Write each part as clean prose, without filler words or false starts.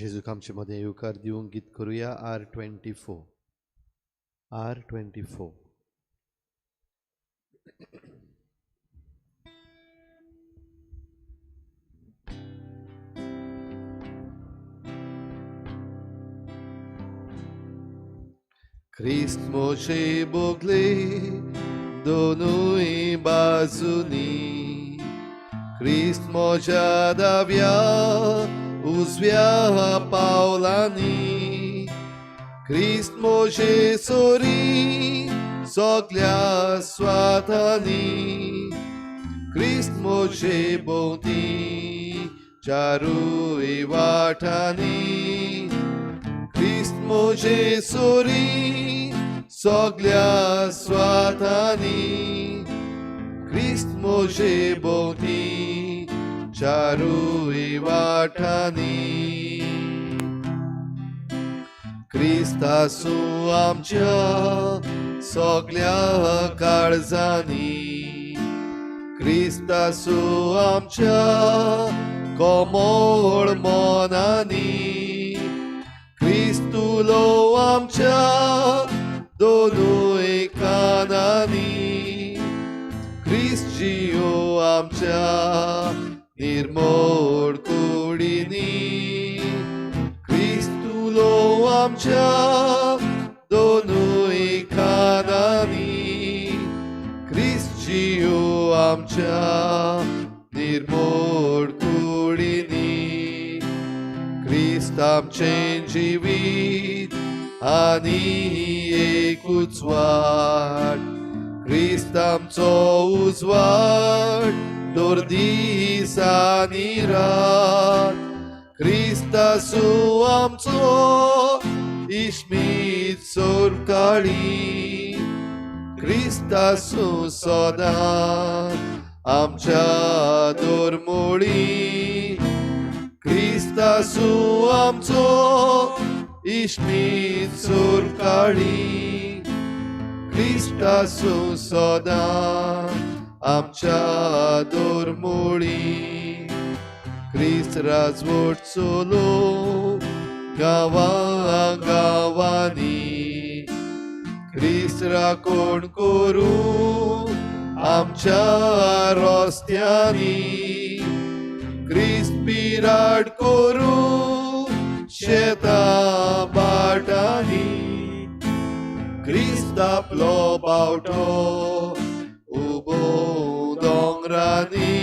जेजूक आमचे मदें येवकार दिवंक गीत करुया R24 R24. Christ Moshe Bogle दोनूय बाजूनी, क्रिस्त म्हज्या दाव्या उजव्या पावलांनी, क्रिस्त म्हजे सोरी सगल्या स्वातांनी, क्रिस्त म्हजे भोंवती चारूय वाटांनी, क्रिस्त म्हजे सोरी सगल्या स्वातांनी, क्रिस्त म्हजे भोंवती चारूय वाटांनी. क्रिस्त आसूं आमच्या सगल्या काळजांनी, क्रिस्त आसूं आमच्या कोमोळ मनांनी, क्रिस्त उलोवं आमच्या दोनूय कानांनी, क्रिस्त जियो आमच्या निर्मोळ कुडींनी, क्रिस्त उलोवं आमच्या दोनूय कानांनी, क्रिस्त जियो आमच्या निर्मोळ कुडींनी. क्रिस्त आमचें जिवीत आनी एकूच वाट, क्रिस्त आमचो उजवाड दर दीस आनी रात, क्रिस्त आसूं आमचो इश्मीत सोरकाळी, क्रिस्त आसूं सदां आमच्या दोरमुळी, क्रिस्त आसूं आमचो इश्मीत सोरकाळी, क्रिस्त आसूं सदां आमच्या दोरमुळी. क्रिस्त राजवट चलो गांवा गांवांनी, क्रिस्त राखण करूं आमच्या रस्त्यांनी, क्रिस्त पिराड करूं शेतां भाटांनी, क्रिस्त आपलो बावटो उबो दोंगरांनी,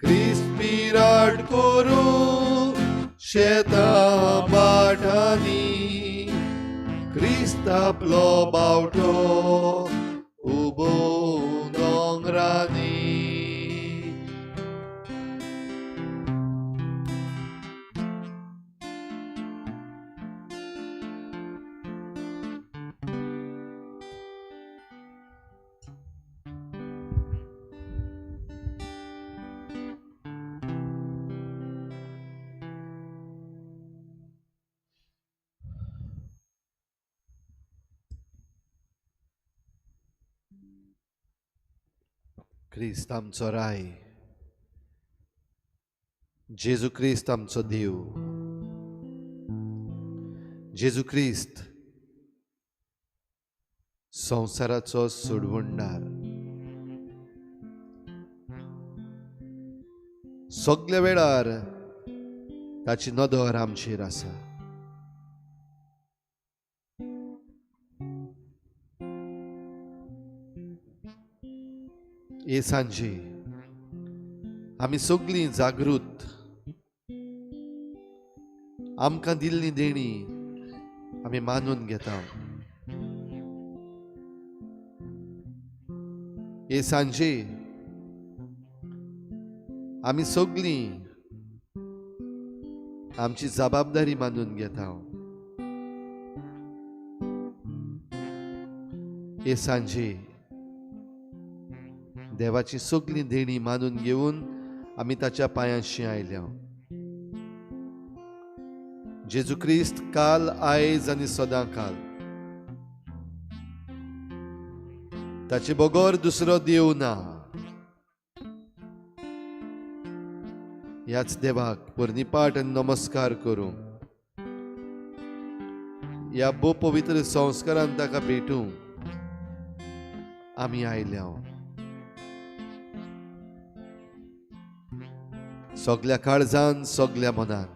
क्रिस्त पिराड करूं शेतां भाटांनी, क्रिस्त आपलो बावटो उबो दोंगरांनी. क्रिस्त आमचो राय, जेजू क्रिस्त आमचो देव, जेजू क्रिस्त संवसाराचो सोडवणदार. सगल्या वेळार ताची नदर आमचेर आसा. हे सांजे आमी सगळीं जागृत, आमकां दिल्ली देणी आमी मानून घेता. हे सांजे आमी सगळीं आमची जबाबदारी मानून घेता. हे सांजे देवाची सगळी देणी मानून घेवन आमी ताच्या पांयांशी आयल्या. जेजू क्रिस्त काल, आयज आनी सदां काल, ताचे बगर दुसरो देव ना. ह्याच देवाक पर्निपाट आनी नमस्कार करूंक, ह्या भोव पवित्र संस्कारान ताका भेटूंक आमी आयल्या. सगल्या काळजान, सगल्या मनान,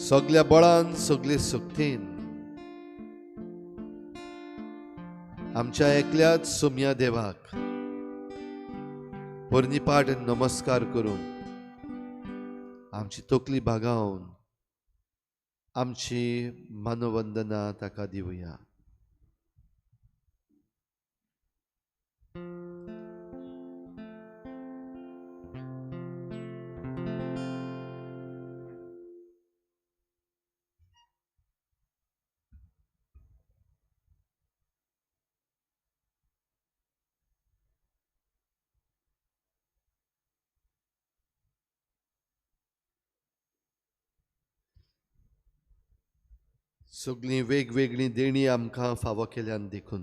सगल्या बळान, सगले शक्तीन आमच्या एकल्याच सोम्या देवाक पर्निपाट नमस्कार करूंक आमची तकली बागावन आमची मानवंदना ताका दिवया. सगळीं वेगवेगळीं देणीं आमकां फावो केल्यान देखून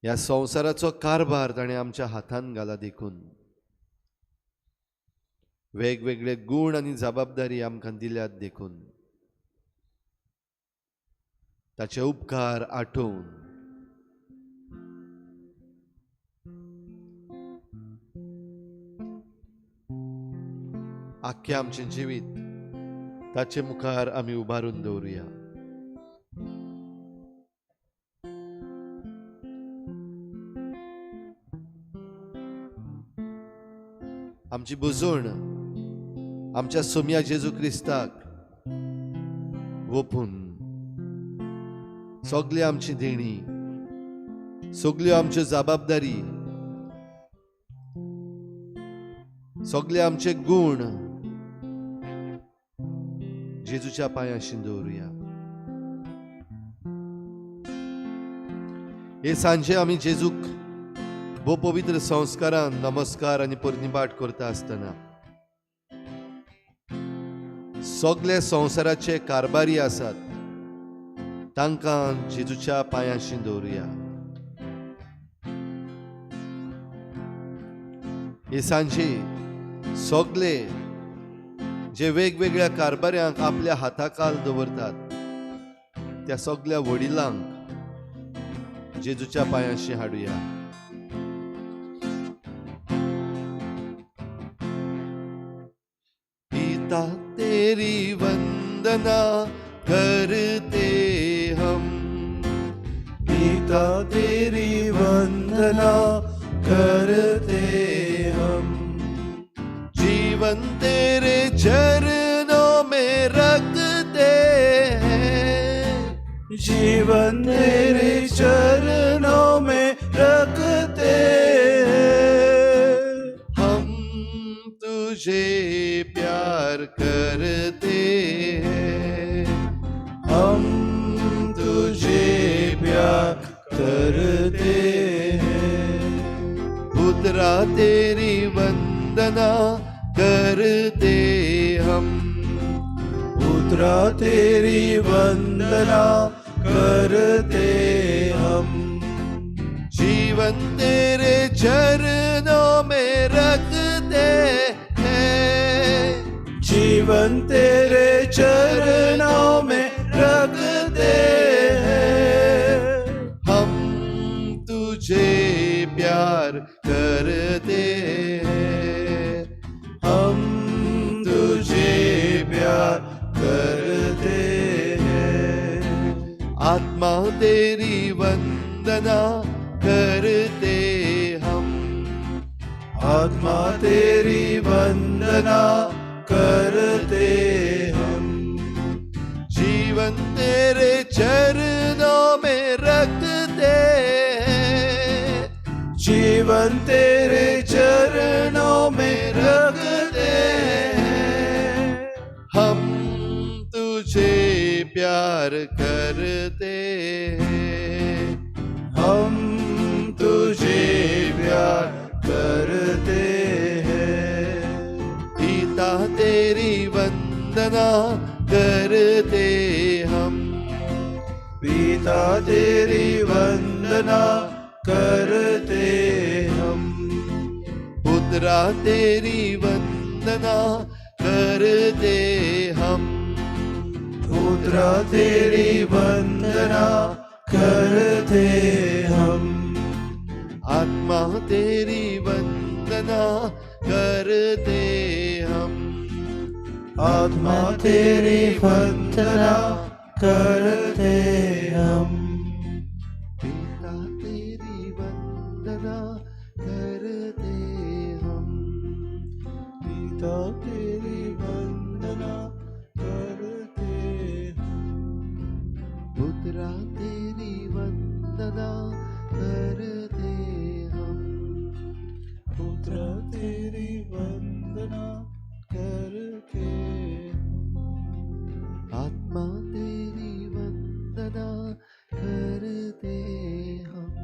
ह्या संवसाराचो कारभार ताणें आमच्या हातान घाला देखून वेगवेगळे गूण आनी जबाबदारी आमकां दिल्यात देखून ताचे उपकार आठोवन आख्खें आमचें जिवीत ताचे मुखार आमी उबारून दवरुया. आमची बुजवण आमच्या सोम्या जेजू क्रिस्ताक ओपून सगळी आमची देणी, सगळ्यो आमच्यो जबाबदारी, सगळे आमचे गूण जेजूच्या पांयाशी दवरुया. हे सांजे आमी जेजूक भोव पवित्र संस्कारान नमस्कार आनी पर्निपाट करता आसतना सगळे संवसाराचे कारभारी आसात तांकां जेजूच्या पांयाशी दवरुया. हे सांजे सगळे जे वेगवेगळ्या कारभाऱ्यांक आपल्या हाताखाल दवरतात त्या सगळ्या वडिलांक जेजूच्या पांयाशी हाडुया. पिता तेरी वंदना करते हम, पिता तेरी वंदना करते हम, जीवन तेरे चरणों में रखते हैं, जीवन तेरे चरणों में रखते हैं, हम तुझे प्यार करते हैं, हम तुझे प्यार करते हैं, पुत्रा तेरी वंदना करते हम, पुत्रा तेरी वंदना करते हम, जीवन तेरे चरणों में रखते हैं, जीवन तेरे चरणों में रखते हैं, हम तुझे प्यार करते हैं, हम तुझे प्यार करते हैं, आत्मा तेरी वंदना करते हम, आत्मा तेरी वंदना करते हम, जीवन तेरे चरणों में रखते हैं, जीवन तेरे चरणों में रखते हैं, हम तुझे प्यार करते हैं, हम तुझे प्यार करते हैं, पिता तेरी वंदना करते हम, पिता तेरी वंदना करते हम, पुत्रा तेरी वंदना करते हम। पुत्रा तेरी वंदना करते हम। आत्मा तेरी वंदना करते हम। आत्मा तेरी वंदना करते हम। पिता तेरी वंदना करते हम। पिता तेरी वंदना करते हम। पुत्रा तेरी वंदना करते हम। पुत्रा तेरी वंदना करते हम। आत्मा तेरी वंदना करते हम।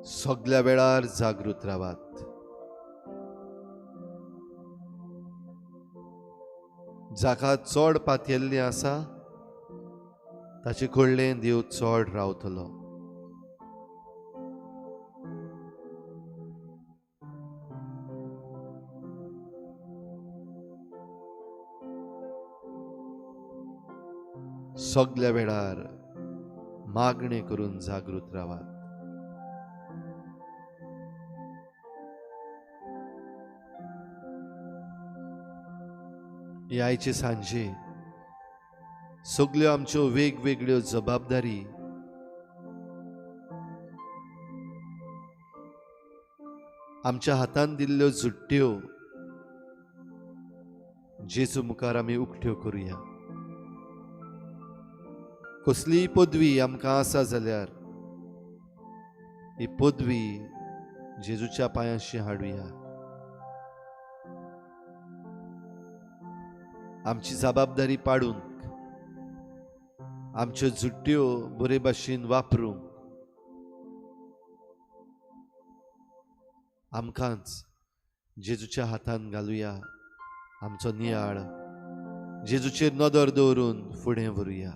सगल्या वेळार जागृत रावात। जाका चड पातयेल्लें आसा ताचे कडलें देव चड रावतलो। सगल्या वेळार मागणें करून जागृत रावात। आयचे सांजे सगल्यो आमच्यो वेगवेगळ्यो जबाबदारी आमच्या हातान दिल्ल्यो जुट्ट्यो जेजू मुखार आमी उकत्यो करुया। कसलीय पदवी आमकां आसा जाल्यार ही पदवी जेजूच्या पांयांशी हाडुया। आमची जबाबदारी पाडूंक, आमच्यो जुट्ट्यो बरे भाशेन वापरूंक आमकांच जेजूच्या हातान घालुया। आमचो नियाळ जेजूचेर नदर दवरून फुडें व्हरुया।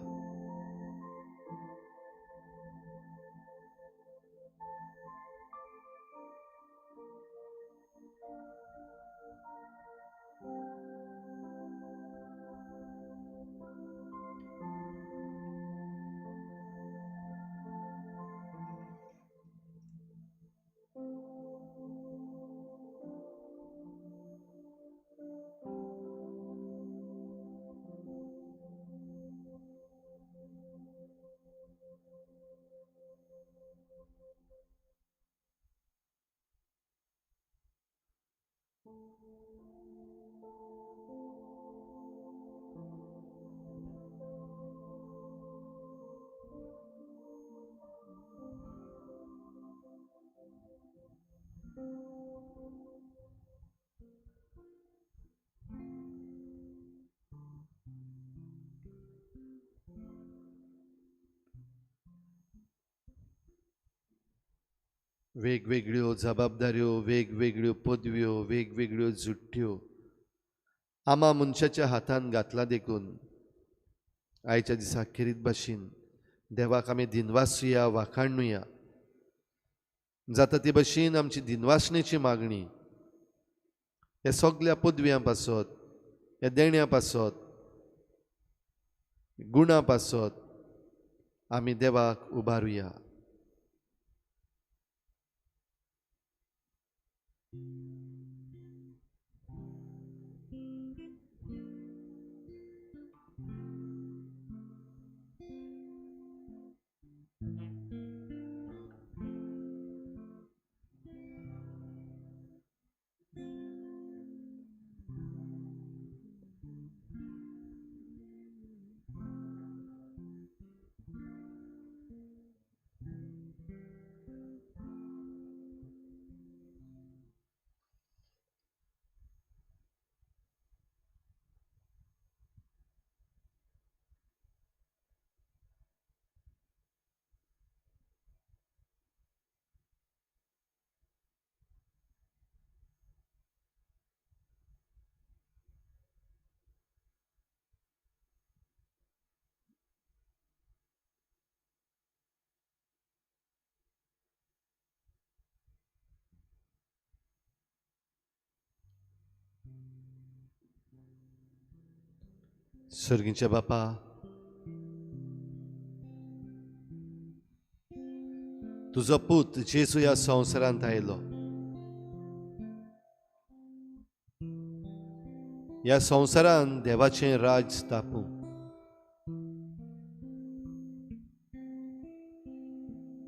वेगवेगळ्यो जबाबदाऱ्यो, वेगवेगळ्यो पदव्यो, वेगवेगळ्यो जुट्ट्यो आमा मनशाच्या हातान घातला देखून आयच्या दिसा खेरीत भाशेन देवाक आमी दिनवासुया, वाखाणुया। जाता ते भाशेन आमची दिनवासणेची मागणी ह्या सगल्या पदव्यां पासत, ह्या देण्या पासत, गुणा पासत आमी देवाक उबारुया। सर्गीच्या बापा, तुजो पूत जेजू ह्या संवसारांत आयलो. ह्या संवसारांत देवाचें राज स्थापूंक,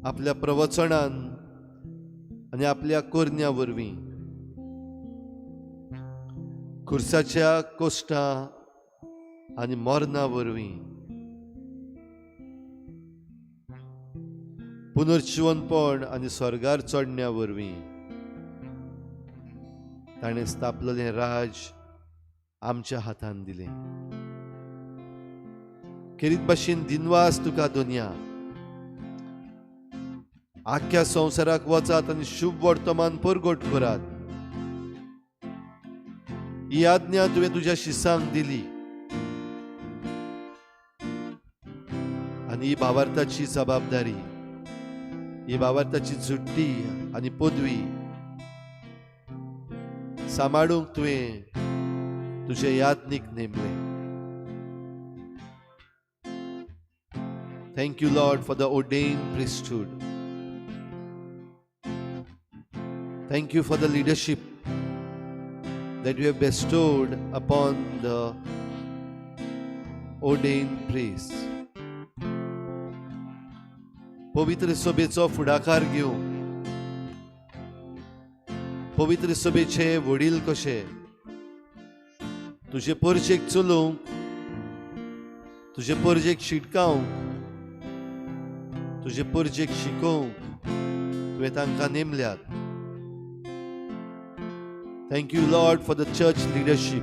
आपल्या प्रवचनान आनी आपल्या करण्या वरवीं खुर्साच्या कोश्टां आनी मरणा वरवीं पुनर्जिवनपण आनी स्वर्गार चडण्या वरवीं ताणें स्थापलेलें राज आमच्या हातान दिलें. खेरीत भाशेन दिनवास तुका दुनिया. आख्ख्या संवसाराक वचात आनी शुभ वर्तमान परगट करात. ही आज्ञा तुवें तुज्या शिसांक दिली आनी ही भावार्थाची जबाबदारी, ही भावार्थाची झुट्टी आनी पदवी सांबाळूंक तुवें तुजे याज्ञीक नेमले. Thank you Lord for the ordained priesthood. Thank you for the leadership that you have bestowed upon the ordained priests. पवित्र सभेचो फुडाकार घेवंक, पवित्र सभेचे वडील कशे तुजे परजेक चलोवंक, तुजे परजेक शिटकावंक, तुजे परजेक शिकोवंक तुवें तांकां नेमल्यात. Thank you, Lord, for the church leadership.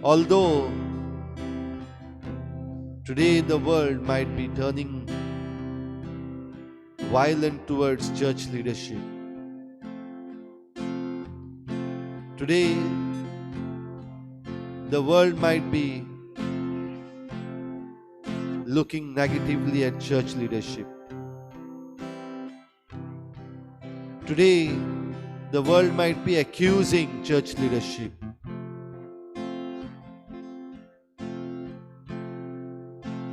Although today the world might be turning violent towards church leadership, today the world might be looking negatively at church leadership. Today, the world might be accusing church leadership.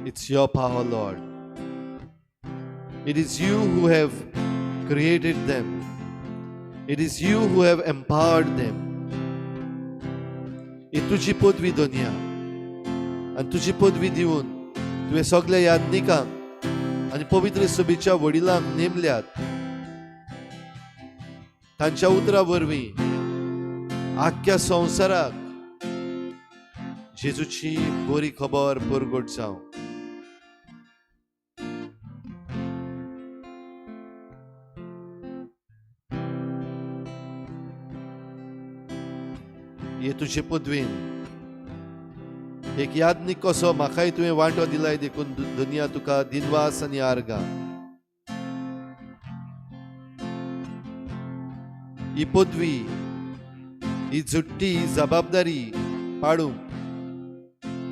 It's your power, Lord. It is you who have created them. It is you who have empowered them. ही तुजी पदवी दोनया आनी तुजी पदवी दिवन तुवें सगल्या याज्ञिकांक आनी पवित्र सभेच्या वडिलांक नेमल्यात. तांच्या उतरा वरवीं आख्ख्या संवसाराक जेजूची बरी खबर परगट जावं. हे तुजे पदवीन एक याज्ञीक कसो म्हाकाय तुवें वांटो दिलाय देखून दुनिया तुका दिनवास आनी आर्गां. ही पदवी, ही झुट्टी, ही जबाबदारी पाडूंक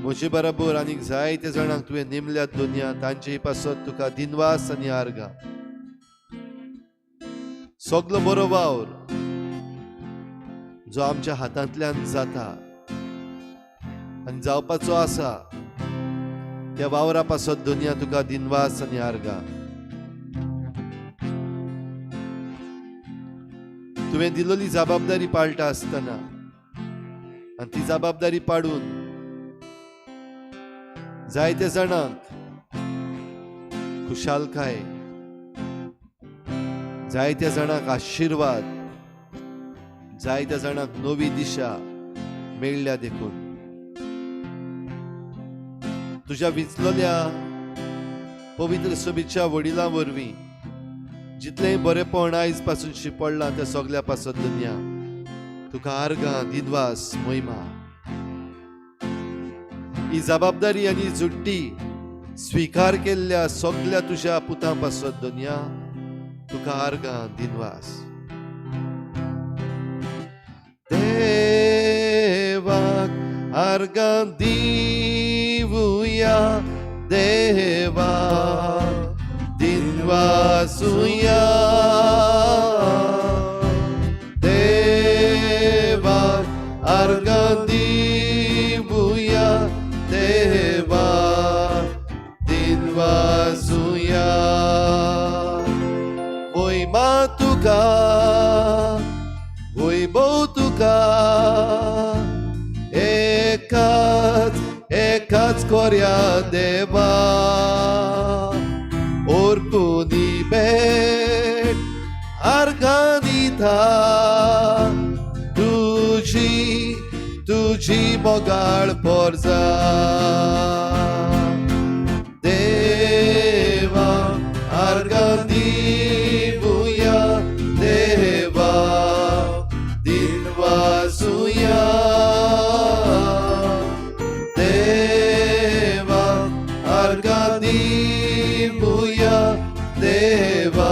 म्हजे बराबर आनीक जायते जाणांक तुवें नेमल्यात दुनिया, तांचे पासत तुका दिनवास आनी आर्गां. सगलो बरो वावर जो आमच्या हातांतल्यान जाता आनी जावपाचो आसा त्या वावरा पासत दुनिया तुका दिनवास आनी आर्गां. तुवें दिल्ली जबाबदारी पाळटा आसतना आनी ती जबाबदारी पाडून जायते जाणांक खुशालकाय, जायत्या जाणांक आशिर्वाद, जायत्या जाणांक नवी दिशा मेळ्ळ्या देखून तुज्या विचलेल्या पवित्र सभेच्या वडिलां वरवीं जितलें बरेपण आयज पासून शिंपडलां त्या सगल्या पासत दुनिया तुका आर्गां, दिनवास, महिमा. ही जबाबदारी आनी झुट्टी स्विकार केल्ल्या सगल्या तुज्या पुतां पासत दुनिया तुका आर्गां, दिनवास. देवाक आर्गां दिवया, देवाक दिनवासुया, देवाक आर्गां दिवया, बऱ्या देवा ओरपुनी भेट आर्गां दिता तुजी तुजी मोगाळ पोरजा देवा आर्गां दिवया देवा दिनवासुया देवा आर्गां दिवया देवा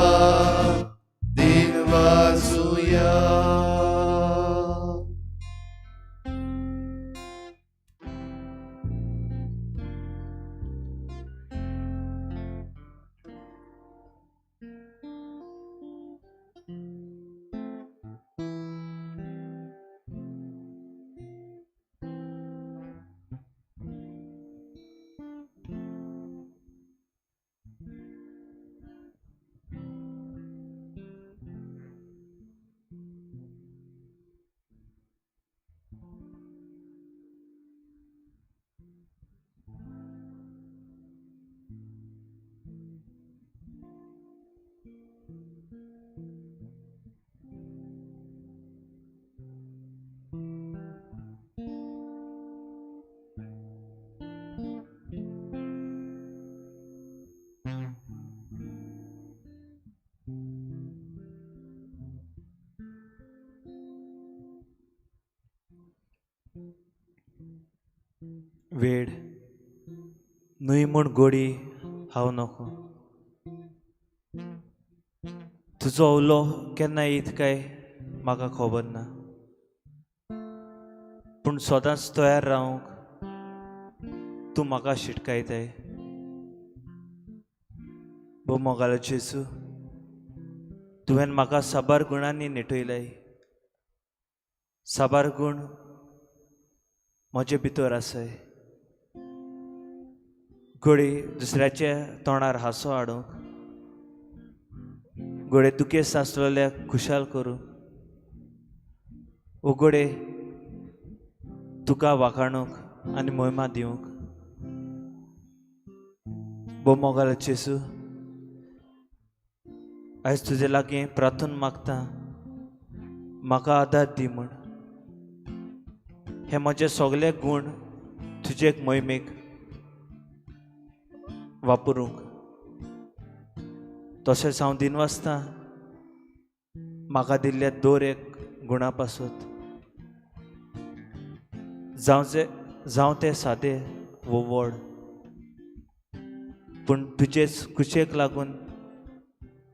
दिनवासुया. वेळ न्हय म्हूण गोडी हांव नको, तुजो उलो केन्ना येत काय म्हाका खबर ना, पूण सदांच तयार रावंक तूं म्हाका शिटकायताय. भोव मोगालो जेजू, तुवें म्हाका साबार गुणांनी नेटयलाय, साबार गूण म्हजे भितर आसाय. घडये दुसऱ्याच्या तोंडार हांसो हाडूंक, घडये दुखेस्त आसलेल्याक खुशाल करूंक, ओ घडये तुका वाखाणूंक आनी मोहिमा दिवंक. भोव मोगालो जेजू, आयज तुजे लागीं प्रार्थना मागता, म्हाका आदार दी म्हूण. हे म्हजे सगळे गूण तुजे मोहिमेक वापरूंक. तशेंच हांव दिनवासता म्हाका दिल्ल्या दर एक गुणा पासत, जावं ते सादे वो व्हड, पूण तुजेच खुशयेक लागून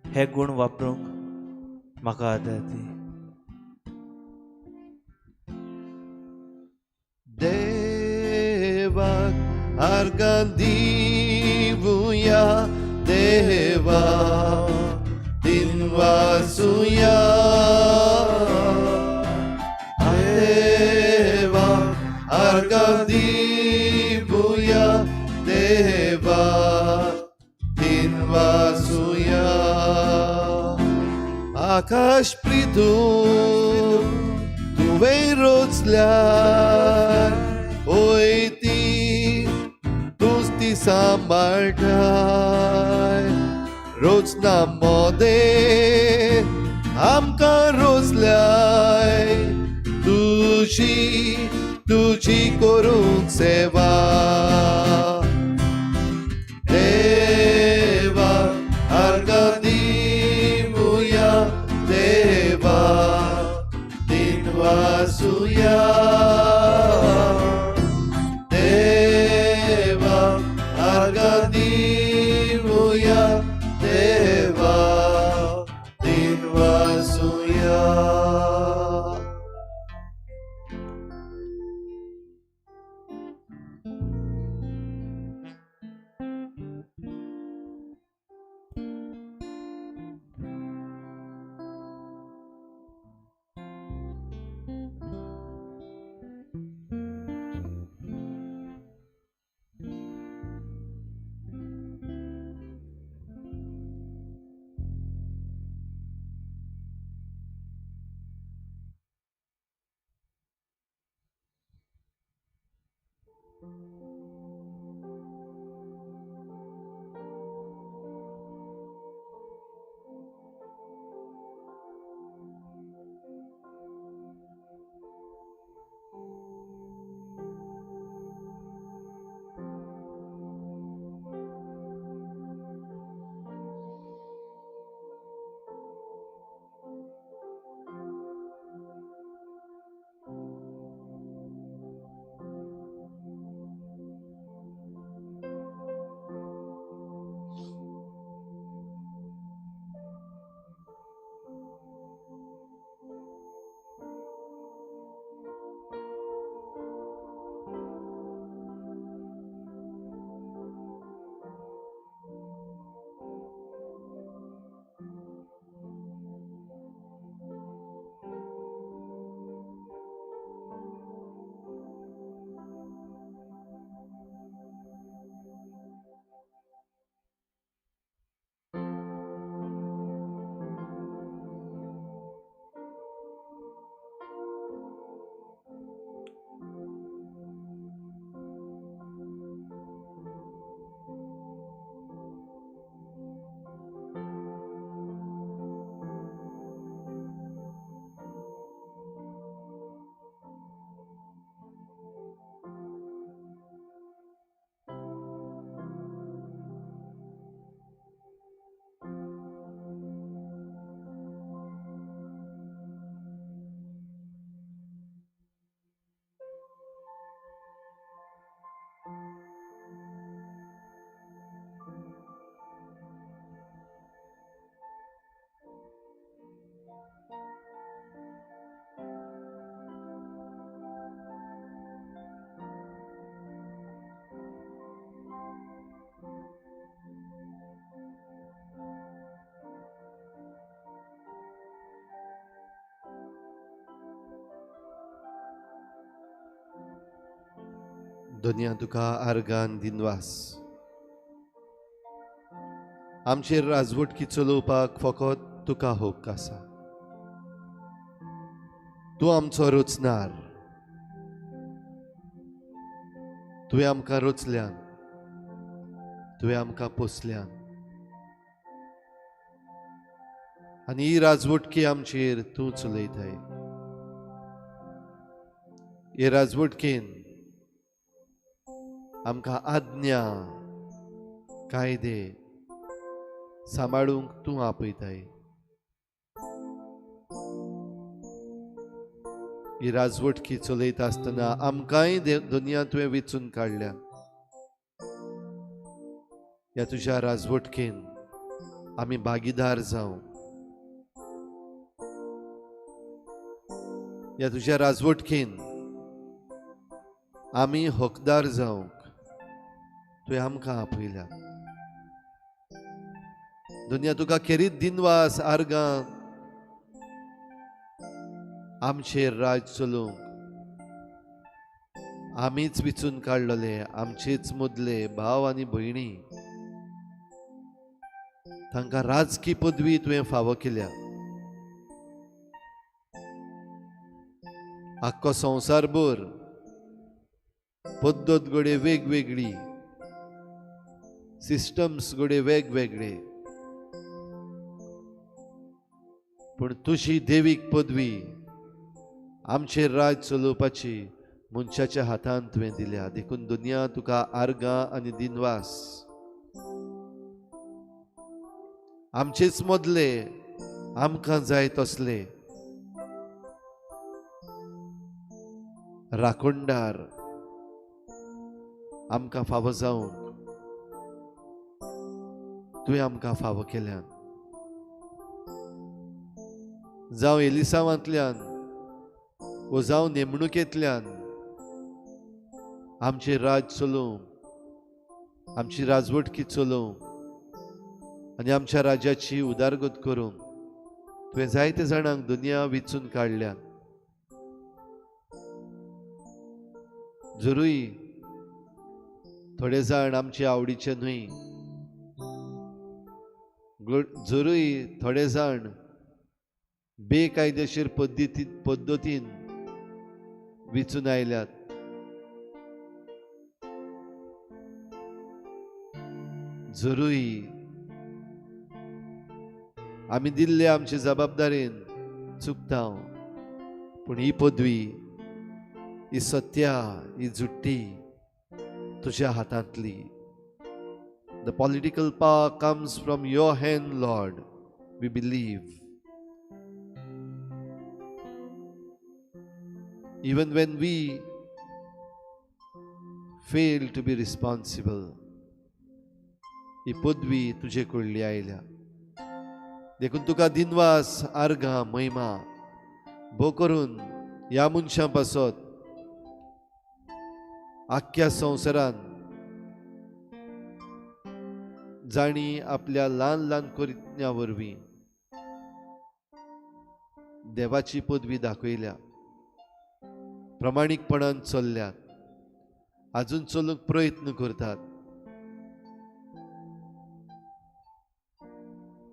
हे गूण वापरूंक म्हाका आदार दी. देवाक आर्गां दिवया देवा दिनवासुया देवा आर्गां दिवया देवा दिनवासुया. आकाश प्रितू तुवें रोचल्यार ओय ती तूंच ती सांबाळटाय रोजना मोदें आमकां रोजल्याय तुजी तुजी करूंक सेवा देवा आर्गां दिवया देवा दिनवासुया देवा आर्गां दिवया देवा दिनवासुया. दुनिया तुका आर्गान दिनवास. आमचेर राजवटकी चलोवपाक फकत तुका हक्क आसा. तूं आमचो रचणार, तुवें आमकां रचल्यान, तुवें आमकां पोसल्यान आनी ही राजवटकी आमचेर तूं चलयताय. हे राजवटकेन आमकां आज्ञा कायदे सांबाळूंक तूं आपयताय. ही राजवटकी चलयता आसतना आमकांय दुनिया तुवें वेंचून काडल्या. ह्या तुज्या राजवटकेन आमी भागीदार जावं. ह्या तुज्या राजवटकेन आमी हकदार जावंक तुवें आमकां आपयल्या. दुनिया तुका खेरीत दिनवास आर्गां आमचेर राज चलोवंक आमीच विचून काडलेले आमचेच मदले भाव आनी भयणी तांकां राजकी पदवी तुवें फावो केल्या. आख्खो संवसारभर पद्दत घडये वेगवेगळी, सिस्टम्स घडये वेगवेगळे, पूण तुजी देवीक पदवी आमचेर राज चलोवपाची मनशाच्या हातान तुवें दिल्या. देखून दुनिया तुका आर्गां आनी दिनवास. आमचेच मदले आमकां जाय तसले राखणदार आमकां फावो जावंक तुवें आमकां फावो केल्यान. जावं एलिसांवांतल्यान वो जावं नेमणुकेंतल्यान आमचें राज चलोवंक, आमची राजवटकी चलोवंक आनी आमच्या राज्याची उदारगत करूंक तुवें जायते जाणांक दुनिया विचून काडल्या. जरूय थोडे जाण आमचे आवडीचे न्हय, जरूय थोडे जाण बेकायदेशीर पद्दतीन विचून आयल्यात, जरूय आमी दिल्ले आमचे जबाबदारेन चुकता, पूण ही पदवी, ही सत्या, ही जुट्टी तुज्या हातांतली. The political power comes from your hand, Lord. We believe. Even when we fail to be responsible, ही पदवी तुजे कडली आयल्या. देखून तुका दिनवास, आर्गां, महिमा भो करून ह्या मनशां पासत आख्ख्या संवसारान जांणी आपल्या ल्हान ल्हान कृत्यां वरवीं देवाची पदवी दाखयल्या, प्रामाणीकपणान चल्ल्यात, आजून चलूंक प्रयत्न करतात,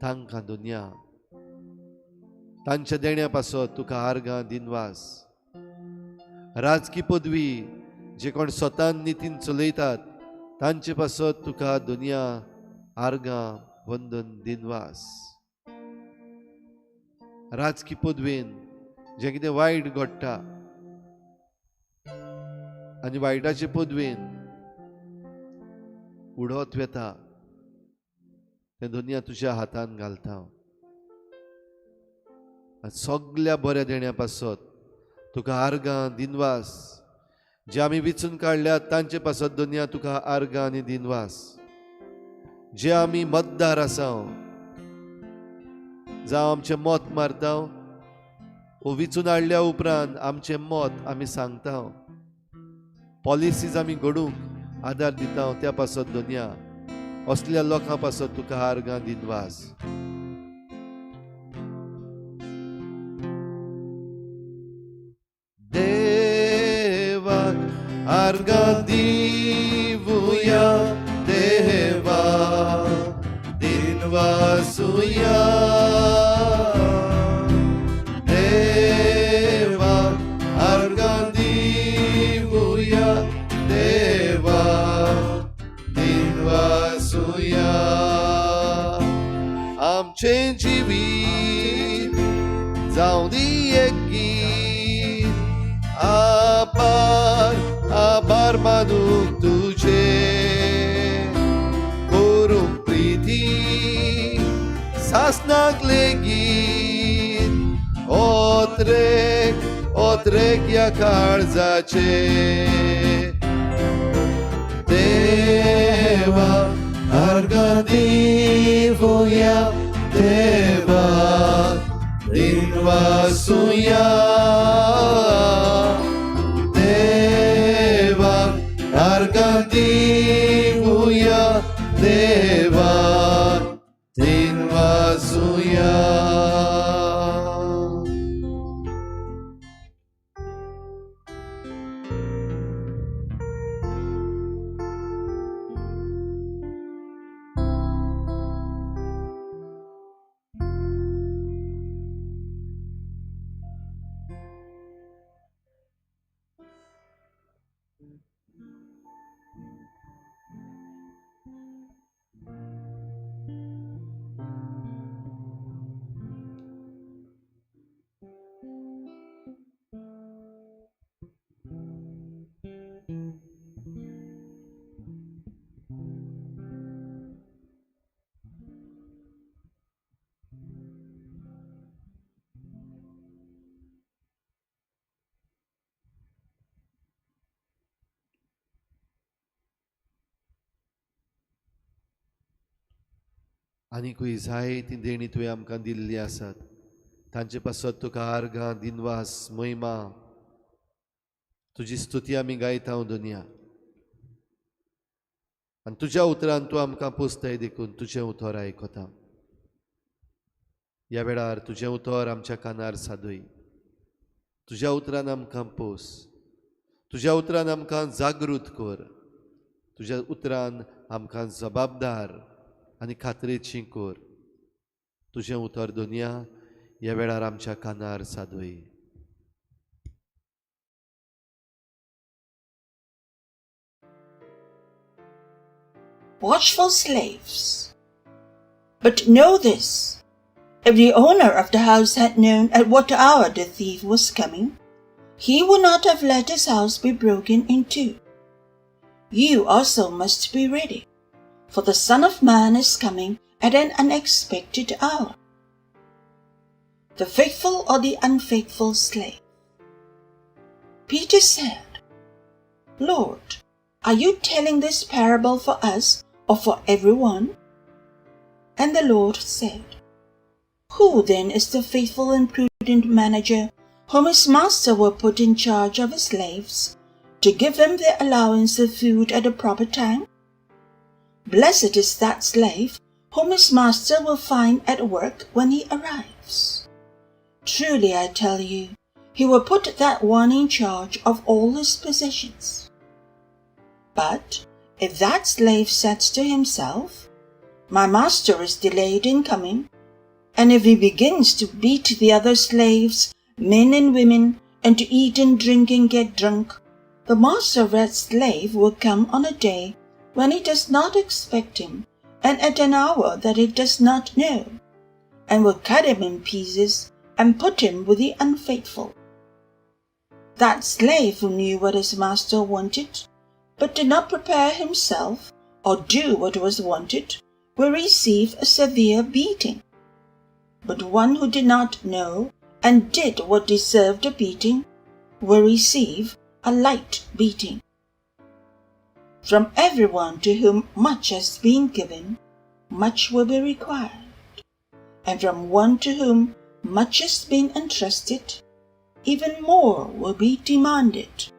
तांकां दुनिया तांच्या देण्या पासत तुका आर्गां दिनवास. राजकी पदवी जे कोण स्वतान नितीन चलयतात तांचे पासत तुका दुनिया आर्गां वंदन दिनवास. राजकी पदवेन जें कितें वायट घडटा आनी वायटाचे पदवेन उडत वेता तें दुनिया तुज्या हातान घालता. सगल्या बऱ्या देण्या पासत तुका आर्गां दिनवास. जे आमी विचून काडल्यात तांचे पासत दुनिया तुका आर्गां आनी दिनवास. जे आमी मतदार आसा, जावं आमचें मत मारता वो विचून हाडल्या उपरांत आमचें मत आमी सांगता, पॉलिसीज आमी घडूंक आदार दिता, त्या पासत दुनिया असल्या लोकां पासत तुका आर्गां दिनवास. देवाक आर्गां दी. आमचें जिवीत जावं दी एक गीत, आभार आभार मानूंक तुजें, करूंक प्रिती सासनाक लेगीत, ओत्रेक ओत्रेक ह्या काळजाचें. देवा आर्गां दिवया, देवा दिनवासुया, देवा आर्गां दिवया, देवा दिनवासुया. आनीकूय जायतीं देणीं तुवें आमकां दिल्लीं आसात, तांचे पासत तुका आर्गां, दिनवास, महिमा, तुजी स्तुती आमी गायता दुनिया. आनी तुज्या उतरान तूं आमकां पोसताय देखून तुजें उतर आयकता. ह्या वेळार तुजें उतर आमच्या कानार सादय, तुज्या उतरान आमकां पोस, तुज्या उतरान आमकां जागृत कर, तुज्या उतरान आमकां जबाबदार आनी खात्रेची कर. तुजें उतर दुनिया ह्या वेळार आमच्या कानार सादय. Watchful slaves. But know this, if the owner of the house had known at what hour the thief was coming, he would not have let his house be broken into. You also must be ready, for the Son of Man is coming at an unexpected hour. The faithful or the unfaithful slave. Peter said, Lord, are you telling this parable for us or for everyone? And the Lord said, Who then is the faithful and prudent manager whom his master will put in charge of his slaves to give them their allowance of food at the proper time? Blessed is that slave whom his master will find at work when he arrives. Truly I tell you, he will put that one in charge of all his possessions. But if that slave says to himself, My master is delayed in coming, and if he begins to beat the other slaves, men and women, and to eat and drink and get drunk, the master of that slave will come on a day when he does not expect him, and at an hour that he does not know, and will cut him in pieces and put him with the unfaithful. That slave who knew what his master wanted, but did not prepare himself or do what was wanted, will receive a severe beating. But one who did not know and did what deserved a beating will receive a light beating. From everyone to whom much has been given, much will be required, and from one to whom much has been entrusted, even more will be demanded.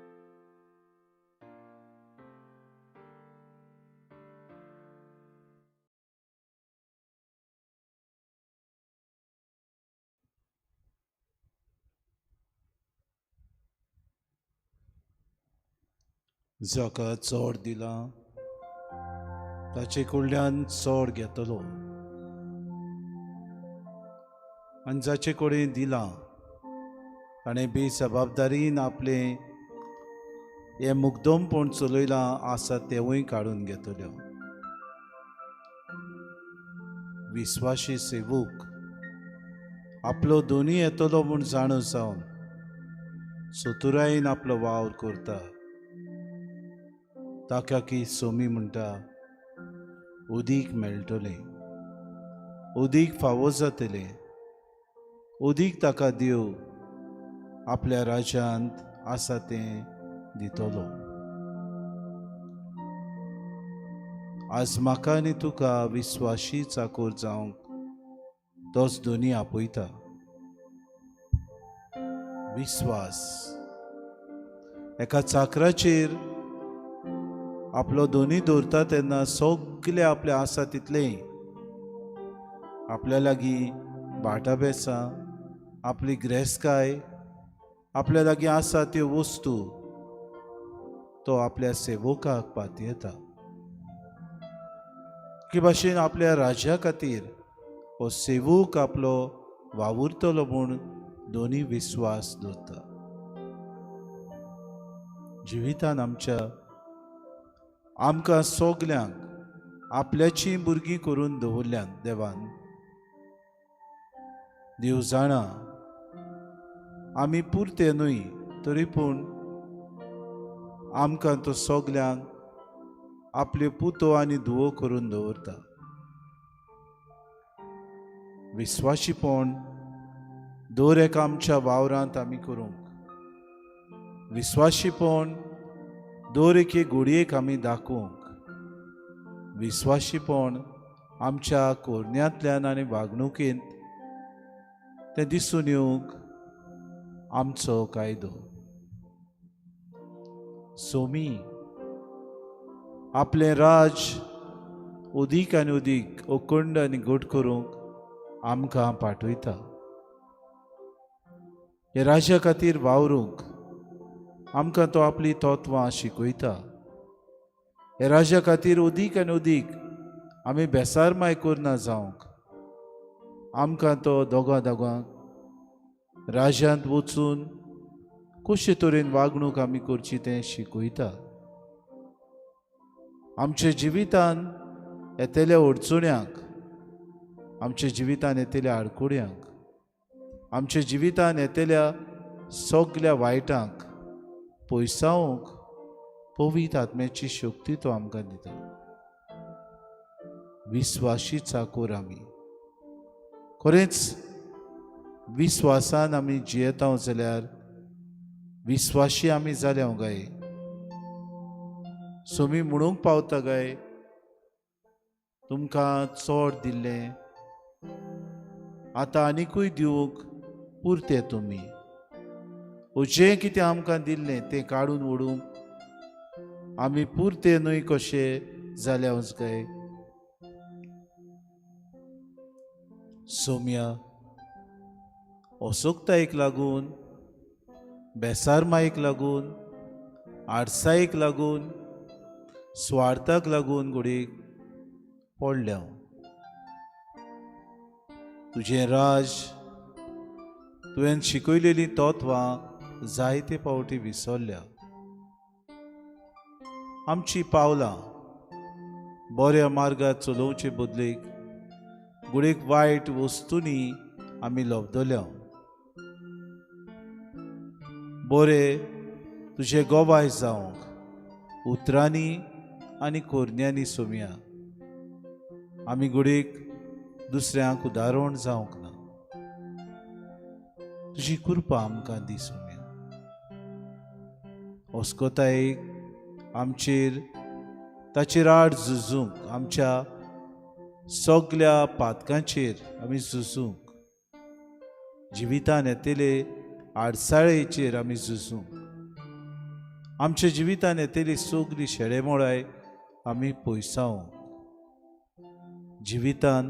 जाका चड दिलां ताचे कडल्यान चड घेतलो आनी जाचे कडेन दिलां ताणें बेजबाबदारीन आपलें हें मुग्दमपण चलयलां आसा तेंवूय काडून घेतल्यो. विस्वाशी सेवूक आपलो दोनी येतलो म्हूण जाणू जावन चतुरायेन आपलो वावर करता, ताका की सोमी म्हणटा उदीक मेळटलें, उदीक फावो जातलें, उदीक ताका देव आपल्या राज्यांत आसा तें दितलो. आज म्हाका आनी तुका विस्वाशी चाकोर जावंक तोच दोनी आपयता. विस्वास एका चाकराचेर आपलो दोनी दवरता तेन्ना सगळे आपले आसा तितलें आपल्या लागीं भाटां बेसां, आपली ग्रेसकाय, आपल्या लागीं आसा त्यो वस्तू तो आपल्या सेवकाक पातयेता. की भाशेन आपल्या राज्या खातीर हो सेवक आपलो वावुरतलो म्हूण दोनी विस्वास दवरता. जिवितान आमच्या आमकां सगल्यांक आपल्याचीं भुरगीं करून दवरल्यान देवान. देव जाणा आमी पुरते न्हय, तरी पूण आमकां तो सगल्यांक आपल्यो पुतो आनी धुवो करून दवरता. विस्वाशीपण दर एका आमच्या वावरांत आमी करूंक, विस्वाशीपण दर एके घोडयेक आमी दाखोवंक, विस्वाशीपण आमच्या कोरण्यांतल्यान आनी वागणुकेंत तें दिसून येवंक आमचो कायदो. सोमी आपलें राज उदीक आनी उदीक अखंड आनी घट करूंक आमकां पाठयता. ह्या राज्या खातीर वावरूंक आमकां तो आपली तत्वां शिकयता. ह्या राज्या खातीर उदीक आनी उदीक आमी बेसारमाय करना जावंक आमकां तो दोगां दोगांक राज्यांत वचून कशे तरेन वागणूक आमी करची तें शिकयता. आमच्या जिवितान येतल्या अडचण्यांक, आमच्या जिवितान येतल्या आडकुड्यांक, आमच्या जिवितान येतल्या सगल्या वायटांक पयसावंक पवित्र आत्म्याची शक्ती तो आमकां दिता. विस्वाशी चाकोर आमी खरेंच विस्वासान आमी जियेता जाल्यार विस्वाशी आमी जाल्या गाय. सोमी म्हणूंक पावता गाय, तुमकां चड दिल्लें आतां आनिकूय दिवंक पुरते तुमी. जें कितें आमकां दिल्लें तें काडून उडोवंक आमी पुरते न्हय कशे जाल्या काय. सोम्या असोकतायेक लागून, बेसारमायेक लागून, आडसायेक लागून, स्वार्थाक लागून घडयेक पडल्या हांव. तुजें राज तुवें शिकयलेलीं तत्वां जायते फावटी विसरल्या. आमची पावलां बऱ्या मार्गार चलोवचे बदलेक घडयेक वायट वस्तूंनी आमी लब्दल्या. बरें तुजें गोवाय जावंक उतरांनी आनी कोरण्यांनी सोमया आमी घडयेक दुसऱ्यांक उदाहरण जावंक ना. तुजी कृपा आमकां दी सोम्या. अस्कतायेक आमचेर ताचेर आड झुजूंक, आमच्या सगल्या पातकांचेर आमी झुजूंक, जिवितान येतले आडसाळेचेर आमी झुजूंक, आमच्या जिवितान येतली सगली शेडेमोडाय आमी पयसावंक, जिवितान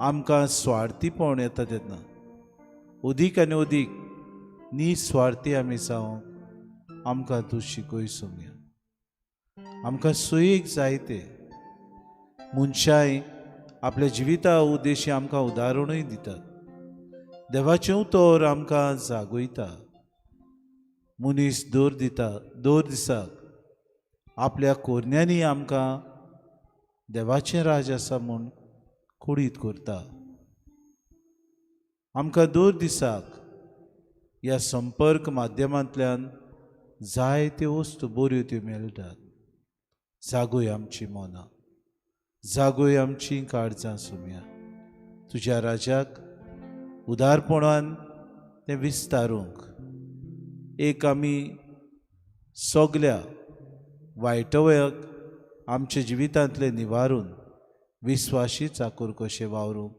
आमकां स्वार्थीपण येता तेन्ना अदीक आनी अदीक निस्वार्थी आमी जावंक आमकां तूं शिकय सोम्या. आमकां सोयीक जायते मनशांय आपल्या जिविता उद्देशी आमकां उदाहरणूय दितात. देवाचें उतर आमकां जागयता. मनीस दर दिता दर दिसाक आपल्या कोरण्यांनी आमकां देवाचें राज आसा म्हूण कुडीत करता. आमकां दर दिसाक ह्या संपर्क माध्यमांतल्यान जायत्यो वस्तू बऱ्यो त्यो मेळटात. जागोय आमची मनां, जागोय आमचीं काळजां सुम्या. तुज्या राजाक उदारपणान तें विस्तारूंक एक आमी सगल्या वायटवयाक आमच्या जिवितांतलें निवारून विस्वाशी चाकूर कशें वावरूंक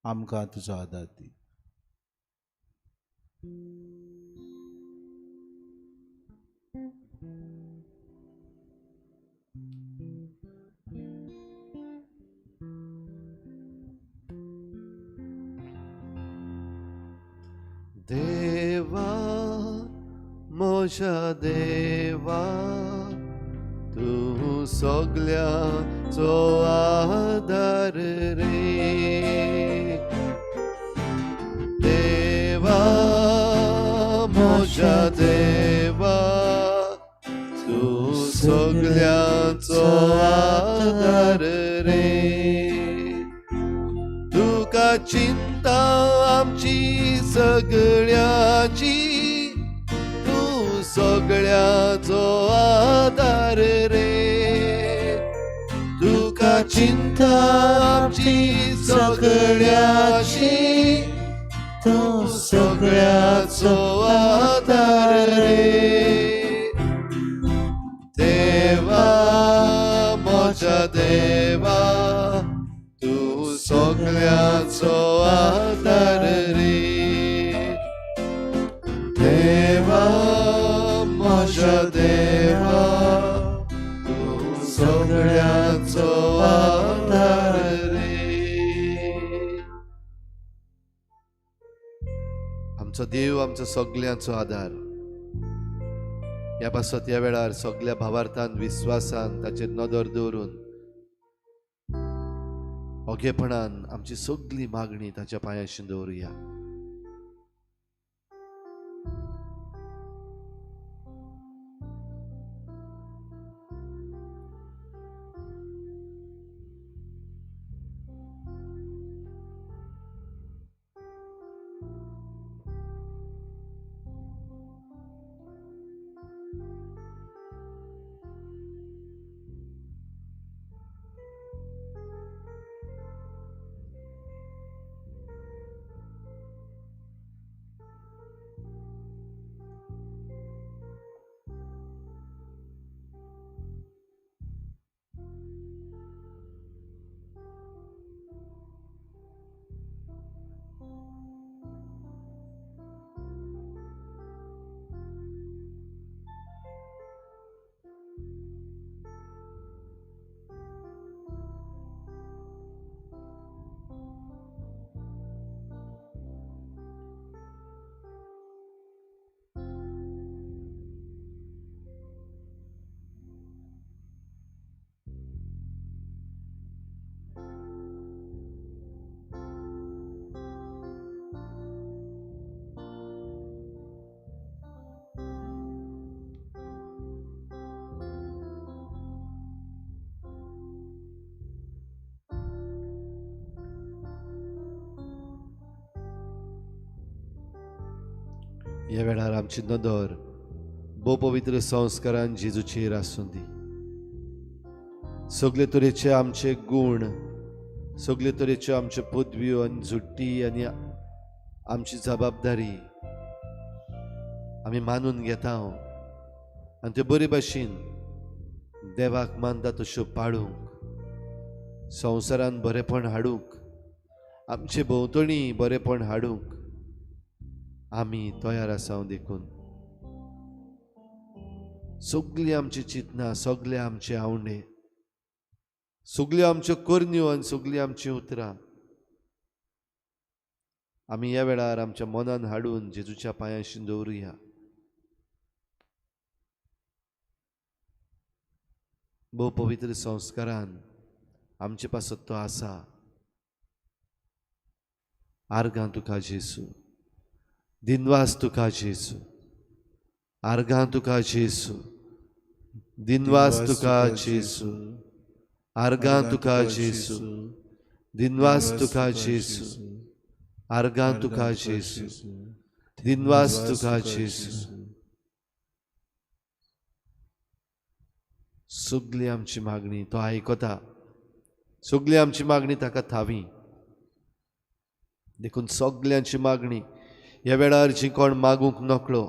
आमकां तुजो आदार दी. देवा म्हज्या देवा, तूं सगळ्यांचो आदार रे. देवा म्हज्या देवा, तूं सगळ्यांचो आदार रे. तुका चिंता आमची सगळ्याची, तूं सगळ्याचो आदार रे. तुका चिंता आमची सगळ्याची, तूं सगळ्याचो आदार रे. देवा म्हज्या देवा, तूं सगळ्याचो आदार रे. देवा म्हज्या देवा, तूं सगळ्याचो आदार रे. आमचो देव आमचो सगळ्यांचो आदार. ह्या पासत ह्या वेळार सगळ्या भावार्थान विस्वासान ताचेर नदर दवरून ओगेपणान आमची सगळी मागणी ताच्या पांयाशी दवरुया. ह्या वेळार आमची नदर भोव पवित्र संस्कारान जेजूचेर आसूं दी. सगळे तरेचे आमचे गूण, सगळे तरेच्यो आमच्यो पदव्यो आनी झुट्टी आनी आमची जबाबदारी आमी मानून घेता आनी त्यो बरे भाशेन देवाक मानता तश्यो पाळूंक, संवसारान बरेपण हाडूंक, आमचे भोंवतणी बरेपण हाडूंक आमी तयार आसा. देखून सगळीं आमची चिंतना, सगळे आमचे आवंडे, सगळ्यो आमच्यो करण्यो आनी सगळीं आमचीं उतरां आमी ह्या वेळार आमच्या मनान हाडून जेजूच्या पांयांशी दवरुया. भोव पवित्र संस्कारान आमचे पासत तो आसा. आर्गां तुका जेजू, दिनवास तुका जेजू, आर्गां तुका जेजू, दिनवास तुका जेजू, आर्गां तुका जेजू, दिनवास तुका जेजू, आर्गां तुका जेजू, दिनवास तुका जेजू। सगली आमची मागणी तो आयकता, सगली आमची मागणी ताका थावी। देखून सगल्यांची मागणी ह्या वेळार जी कोण मागूंक नकळो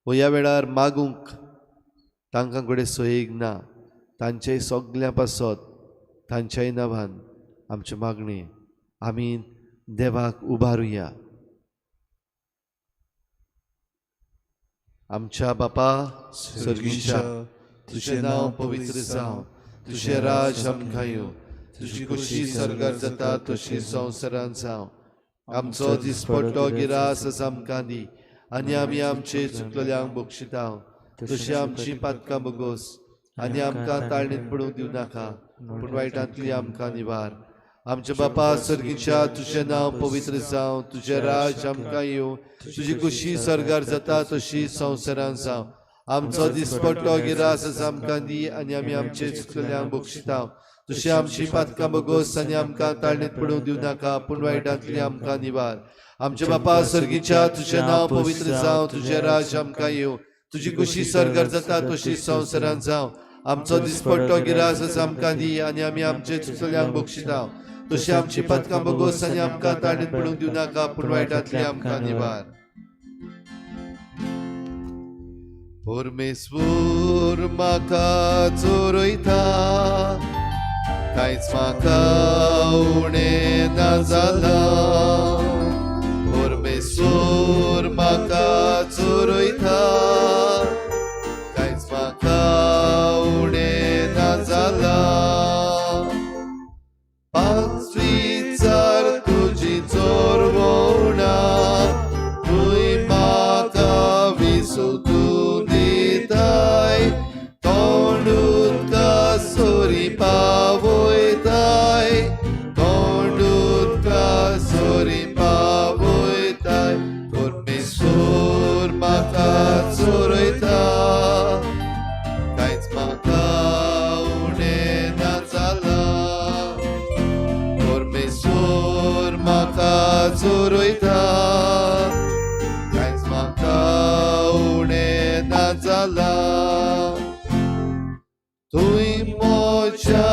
वो ह्या वेळार मागूंक तांकां घडये सोयीक ना, तांचेय सगल्यां पासत तांच्याय नांवान आमची मागणी आमी देवाक उबारुया। आमच्या बापा सर्गीच्या, तुजें नांव पवित्र जावं, तुजें राज आमकां येवं, तुजी खोशी सर्गार जाता तशी संवसारांत जावं। आमचो दिसपट्टो गिरास आमकां दी आनी आमी आमचे चुकलेल्यांक बक्षिता तशी आमची पातकां बोगोस आनी आमकां ताळणीत पडूंक दिवं नाका, पूण वायटांतली आमकां निवार। आमच्या बापा सर्गीच्या, तुजें नांव पवित्र जावं, तुजें राज आमकां येवं, तुजी खोशी सर्गार जाता तशी संवसारांत जावं। आमचो दिसपट्टो गिरास आमकां दी आनी आमी आमचे चुकलेल्यांक बक्षिता तशी आमची पातकां बोगोस आनी आमकां ताळणीत पडूंक दिवं नाका, पूण वायटांतली आमकां निवार। आमच्या बापा सर्गीच्या, तुजें नांव पवित्र जावं, तुजें राज आमकां येवं, तुजी खोशी सर्गार जाता तशी संवसारांत जावं। आमचो दिसपट्टो गिरास आमकां दी आनी आमी आमचे चुकलेल्यांक बक्षिता तशी आमची पातकां बोगोस आनी आमकां ताळणीत पडूंक दिवं नाका, पूण वायटांतली आमकां निवार। परमेश्वर म्हाका चोरयता, कांयच म्हाका उणें ना जालां। परमेश्वर म्हाका चोरयता, कांयच म्हाका उणें ना जालां। पांचवीचार तुजी चोरवणा, तूंय म्हाका विसव तूं दिताय, तोंड उदका सरी पावयताय, तोंड उदका सरी पावयताय। परमेश्वर म्हाका चोरयता, कांयच म्हाका उणें ना जालां। परमेश्वर म्हाका चोरयता, कांयच म्हाका उणें ना जालां। तूंय म्हज्या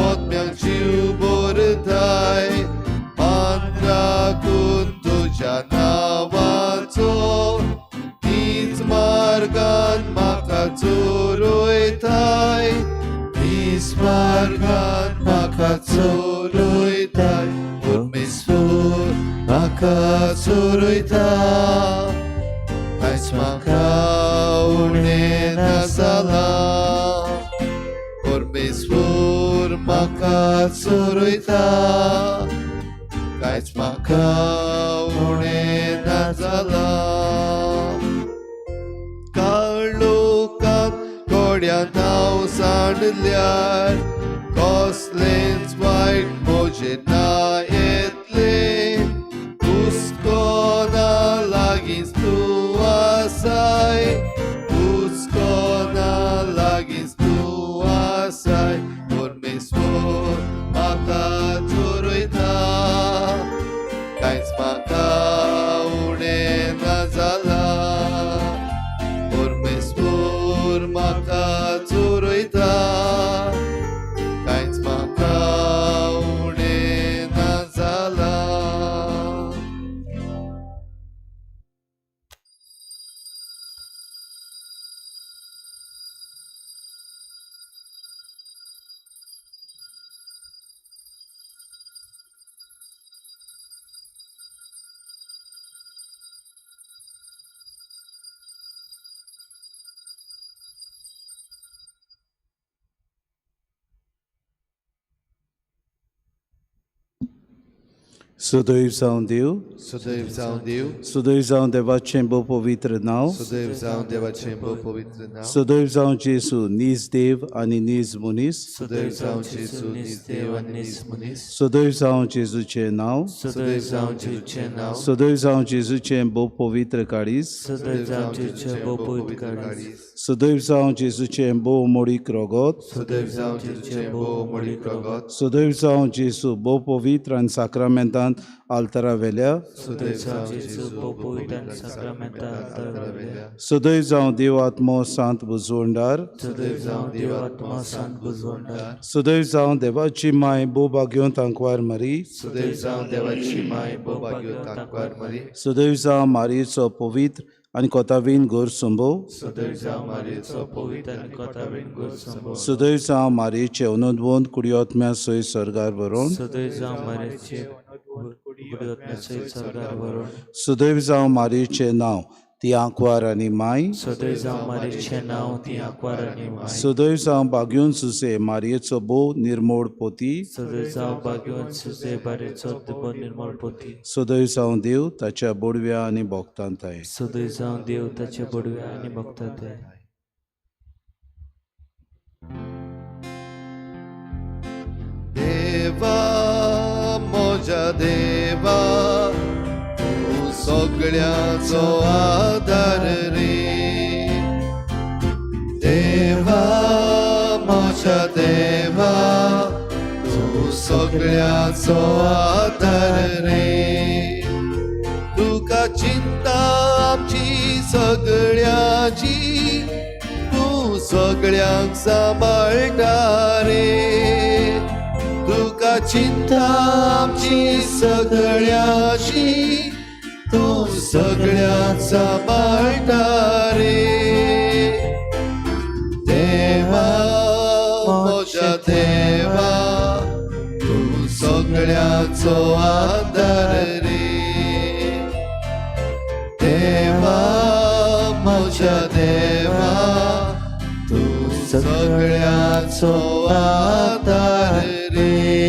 आत्म्याक जीव भरताय, मान राखून तुज्या नांवाचो, नीच मार्गान म्हाका चोरयताय, नीच मार्गान म्हाका चोरयताय। परमेश्वर म्हाका चोरयता, कांयच म्हाका उणें ना जालां। परमेश्वर म्हाका चोरयता, कांयच म्हाका उणें ना जालां। काळोखांत कोड्यांत हांव सांडल्यार, कसलेंच वायट म्हजेर ना येतलें। हुस्को ना लागींच तूं आसाय, हुस्को ना लागींच तूं आसाय। परमेश्वर म्हाका चोरयता, कांयच म्हाका उणें ना जालां। परमेश्वर म्हाका चोरयता, कांयच म्हाका उणें ना जालां। सदैव जावं देव, सदैव जावं देव, सदैव जावं देवाचें भोव पवित्र नांव, सदैव जावं देवाचें भोव पवित्र नांव, सदैव जावं जेजू नीज देव आनी नीज मनीस, सदैव जावं जेजू नीज देव आनी नीज मनीस, सदैव जावं जेजूचें नांव, सदैव जावं जेजूचें नांव, सदैव जावं जेजूचें भोव पवित्र काळीज, सदैव जावं जेजूचें भोव पवित्र काळीज। सदैव जावं जेजूचें भोव मोडीक रोगोत, सदैव जावं जेजूचें भोव मोडीक रगत, सदैव जावं जेजू भोव पवित्र आनी साक्रामेंतांत आल्तारा वेल्या, सदैव जावं जेजू भोव पवित्र आनी साक्रामेंतांत आल्तारा वेल्या, सदैव जावं देव आत्मो सांत बुजवंडार, सदैव जावं देव आत्मा सांत बुजवंडार, सदैव जावं देवाची माय भोव भाग्योंत आंकवार मरी, सदैव जावं देवाची माय भोव भाग्योंत आंकवार मरी, सदैव जावं मारयेचो पवित्र आनी कोतावीन गोर संभव, सदैव जावं मारयेचो पवित्र आनी कोतावीन गोर संभव, सदैव जावं मारयेचे अनुद्वंद कुडियोत्म्या सय सर्गार भरोवन, सदैव जावं मारयेचे कुडियोत्म्या सैत सर्गार भरोण, सदैव जावं मारयेचें नांव ती आंकवार आनी माय, सदैव जावं मारयेचें नांव ती आंकवार आनी माय, सदैव जावं भाग्योन सुसे मारयेचो भोव निर्मोड पोती, सदैव जावं भाग्यवंत सुसे बारेचो भोव निर्मळ पोती, सदैव जावं देव ताच्या बोडव्या आनी भोगतांताय. सदैव जावं देव ताच्या बडव्या आनी भक्तांताय. देवा म्हज्या देवा, तूं सगळ्याचो आदार रे. देवा म्हज्या देवा, तूं सगळ्याचो आदार रे. तुका चिंता आमची सगळ्याची, तूं सगळ्यांक सांबाळटा रे. तुका चिंता आमची सगळ्याची, तूं सगळ्यांक सांबाळटा रे. देवा म्हज्या देवा, तूं सगळ्याचो आदार रे. देवा म्हज्या देवा, तूं सगळ्याचो आदार रे.